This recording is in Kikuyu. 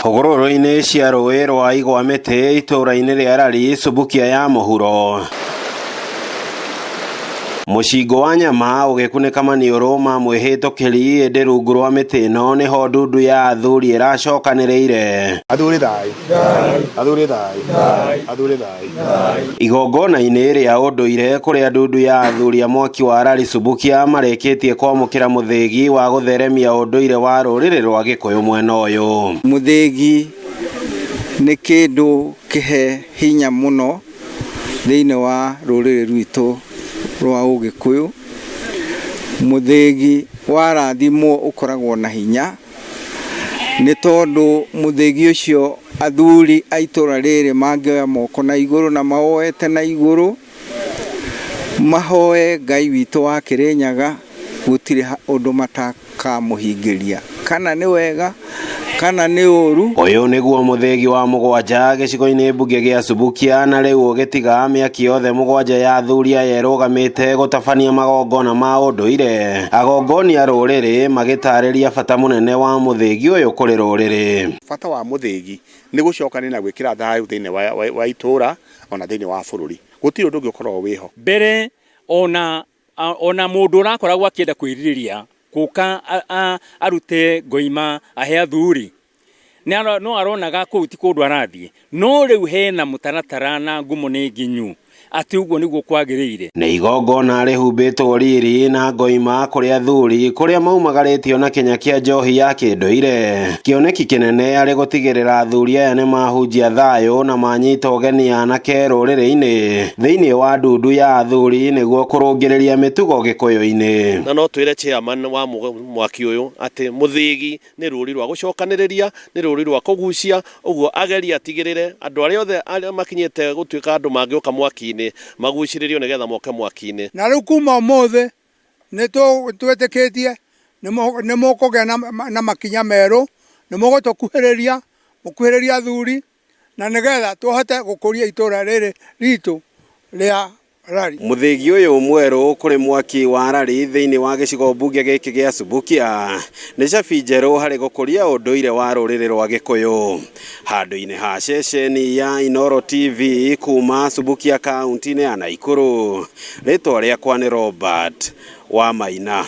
Hũgũrũrũ-inĩ cia rũĩ rwa igwa mĩtĩ itũũra-inĩ rĩa Rari Subukia ya mũhuro. Mũcingũ wa nyama ũgĩkunĩka maniũrũ ma mwĩhĩtũkĩri ĩndĩ rungu rwa mĩtĩ ĩno nĩho ndundu ya athuri ĩracokanĩrĩire. Athuri thayũ, athuri thayũ, athuri thayũ. Igongona-inĩ rĩa ũndũire kũrĩa ndundu ya athuri a mwaki wa Rari Subukia marĩkĩtie kwamũkĩra mũthĩgi wa gũtheremia ũndũire wa rũrĩrĩ rwa Gĩkũyũ mwena ũyũ. Mũthĩgi nĩ kĩndũ kĩhe hinya mũno thĩinĩ wa rũrĩrĩ rwitũ rwa Ũgĩkũyũ. Mũthĩgi warathimwo ũkoragwo na hinya nĩ tondũ mũthĩgi ũcio athuri a itũra rĩrĩ mangĩoya moko na igũrũ na mawoete na igũrũ, mahoe Ngai witũ wa Kĩrĩnyaga, gũtirĩ ũndũ matakamũhingĩria, kana nĩ wega kana nĩ ũru. Ũyũ nĩguo mũthĩgi wa mũgwanja gĩcigo-inĩ mbunge gĩa Subukia na rĩu ũgĩtiga mĩaki yothe mũgwanja ya athuri aya ĩrũgamĩte gũtabania magongona ma ũndũire. Agongoni a rũrĩrĩ magĩtarĩria bata mũnene wa mũthĩgi ũyũ kũrĩ rũrĩrĩ. Bata wa mũthĩgi nĩ gũcokania na gwĩkĩra thayũ thĩinĩ wa itũũra ona thĩinĩ wa bũrũri. Gũtirĩ ũndũ ũngĩ ũkoragwo wĩho. Mbere ona mũndũ ũrakoragwo akĩenda kwĩrirĩria gũka arute ngoima ahe athuri no aronaga kũu ti kũndũ arathiĩ, no rĩu hena mũtaratara na ngumo nĩ nginyu atĩ ũguo nĩguo kwagĩrĩire. Nĩ igongona rĩhumbĩtwo riri na ngoima kũrĩ athuri kũrĩa maumagarĩtio na kĩnya kĩa njohi ya kĩndũire. Kĩoneki kĩnene arĩ gũtigĩrĩra athuri aya nĩ mahunjia thayũ na manyita ũgeni anake rũrĩrĩ-inĩ thĩinĩ wa ndundu ya athuri nĩguo kũrũngĩrĩria mĩtugo Gĩkũyũ-inĩ. Na no twĩre chairman wa mwaki ũyũ atĩ mũthĩgi nĩ rũri rwa gũcokanĩrĩria, nĩ rũri rwa kũgucia, ũguo agerie atigĩrĩre andũ arĩa othe arĩa makinyĩte gũtuĩka andũ mangĩũka mwaki-inĩ magucĩrĩrio nĩgetha moke mwaki-inĩ. Na rĩu kuma ũmũthĩ nĩ twĩtĩkĩtie nĩ mũkũgĩa na makinya merũ, nĩ mũgũtũkuhĩrĩria, mũkuhĩrĩrie athuri na nĩgetha tũhote gũkũria itũra rĩrĩ ritũ rĩa Rari. Mũthĩgi ũyũ mwerũ kũrĩ mwaki wa Rari thĩinĩ wa gĩcigo mbunge gĩkĩ gĩa Subukia nĩ cabi njerũ harĩ gũkũria ũndũire wa rũrĩrĩ rwa Gĩkũyũ. Handũ-inĩ ha ceceni ya Inooro TV kuma Subukia kaunti-inĩ ya Naikuru, rĩtwa rĩakwa nĩ Robert Wamaina.